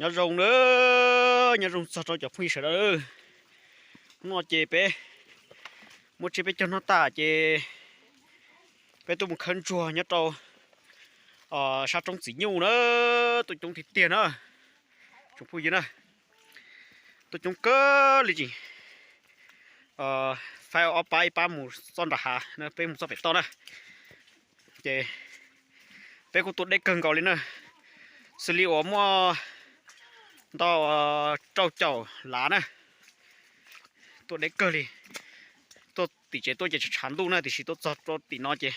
Nyob zoo na, nyob zoo txog rau cov phooj ywg sawv daws. Hnub no ces peb muab tsiab peb caug noj tag ces peb tuaj mus khawb ntsuag nyob rau sab roob Txiv Nyuj na, tuaj coob tiag tiag na, tsoom phooj ywg na, tuaj coob kawg li tsis faib ob pab ib pab mus txoj nram hav na, peb mus txoj pem toj na. Ces peb kuj tua deb kawg nkaus li na, xws li uas muaj ntau rau caum lav na, tua deb kawg li. Tuaj tim tsev tuaj ces tshav ntuj na, tiam sis tuaj txog rau tim no ces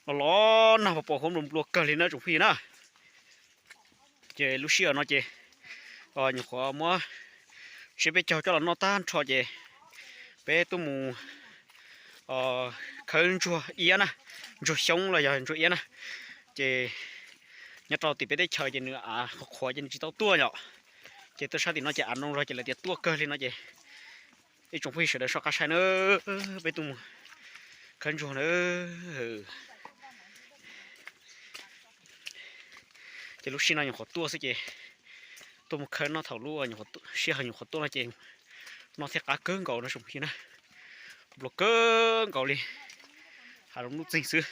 los los nag pos pos huab nplua nplua kawg li na tsoom phooj ywg na. Ces lub sij hawm no ces nyuam qhuav muab tsiab peb caug coj los noj tag nrho ces peb tuaj mus khawb ntsuag iab na, ntsuag xyoob los yog ntsuag iab na. Ces nyob rau tim peb teb chaws ces nws av qhuav qhuav ces nws tsis tau tuaj yom. Ces tuaj sab tim no ces av noo zog ces lawv tias tuaj kawg li no ces ib tsoom phooj ywg sawv daws soj qab saib na, peb tuaj mus khawb ntsuag na. Ces lub sij hawm no nyuam qhuav tuaj xwb ces tuaj mus khawb noj thaum lub sij hawm nyuam qhuav tuaj no ces noj thiaj qab kawg nkaus no tsoom phooj ywg na. Nplua kawg nkaus li, hav zoov nuj txeeg xwb.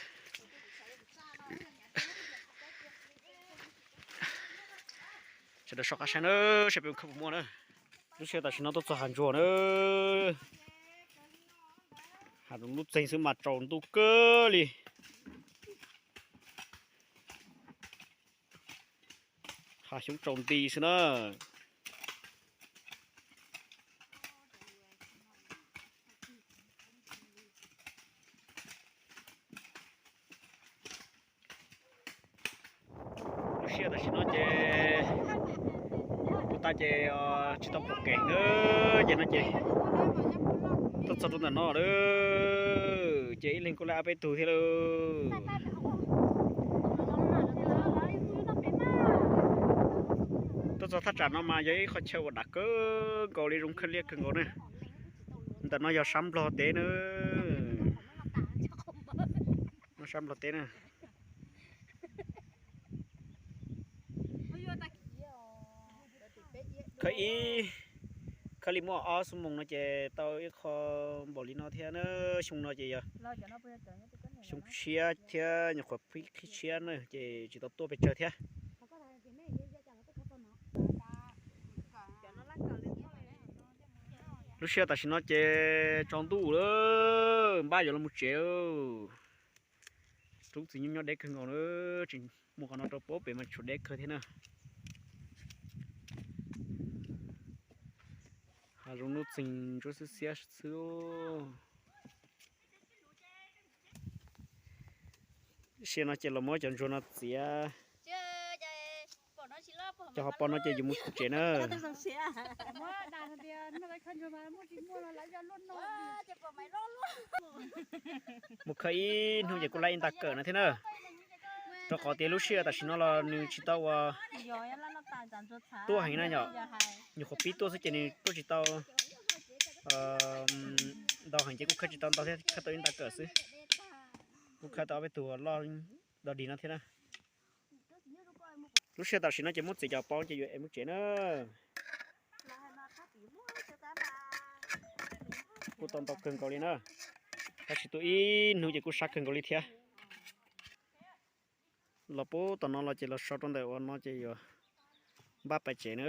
Sawv daws soj qab saib na, saib peb mus khawb puas muaj na. Lub sij hawm tam sim no tuaj txog hav ntsuag na, hav zoov nuj txeeg xwb mas tsaus ntuj kawg li. Hav xyoob tsaus nti xwb na. Lub sij hawm tam sim no ces kuv tas ces tsis tau pom kev na, ces no ces tuaj txog rau ntawm no lawm ces ib leeg kuj laij ob peb tug thiab lawm. Tuaj txog thaj tsam no mas yog ib qhov chaw uas dav kawg nkaus li, zoo kawg liaj kawg nkaus na. Ntawm no yog sab Nplog teb na, sab Nplog teb na. Khawb ib, khawb li muaj ob xuab moos no ces tau ib qho npaum li no thiab na. Xyoo no ces yog xyoo tshiab thiab nyuam qhuav qhib tshiab na ces tsis tau tuaj pes tsawg thiab. Lub sij hawm tam sim no ces tsaus ntuj lawm, npaj yuav los mus tsev. Roob Txiv Nyuj nyob deb kawg nkaus na, tsis mus qhov no rau pem mas tshuav deb kawg thiab na. Hav zoov nuj txeeg ntsuab xiab xiab xwb. Sij hawm no ces los muab cov ntsuag no txiav, cov hauv paus no ces yuav mus tsev na. Mus khawb ib hnub ces kuj laij ib nta kawm no thiab na. Rau qhov tias lub sij hawm tam sim no los nws tsis tau ua tuaj heev na yom, nyuam qhuav pib tuaj xwb ces nws tuaj tsis tau ntau heev ces kuj khawb tsis tau ntau thiab, khawb tau ib nta kawm xwb. Kuj khawb tau ob peb tug loj dog dig no thiab na. Lub sij hawm tam sim no ces muab txiav cov paus ces yuav ev mus tsev na. Kuj tau ntau kawg nkaus li na. Tab sis tuaj ib hnub ces kuj sab kawg nkaus li thiab. Los pub tom no los ces los so rau ntawm uas no ces yuav npaj pais tsev na.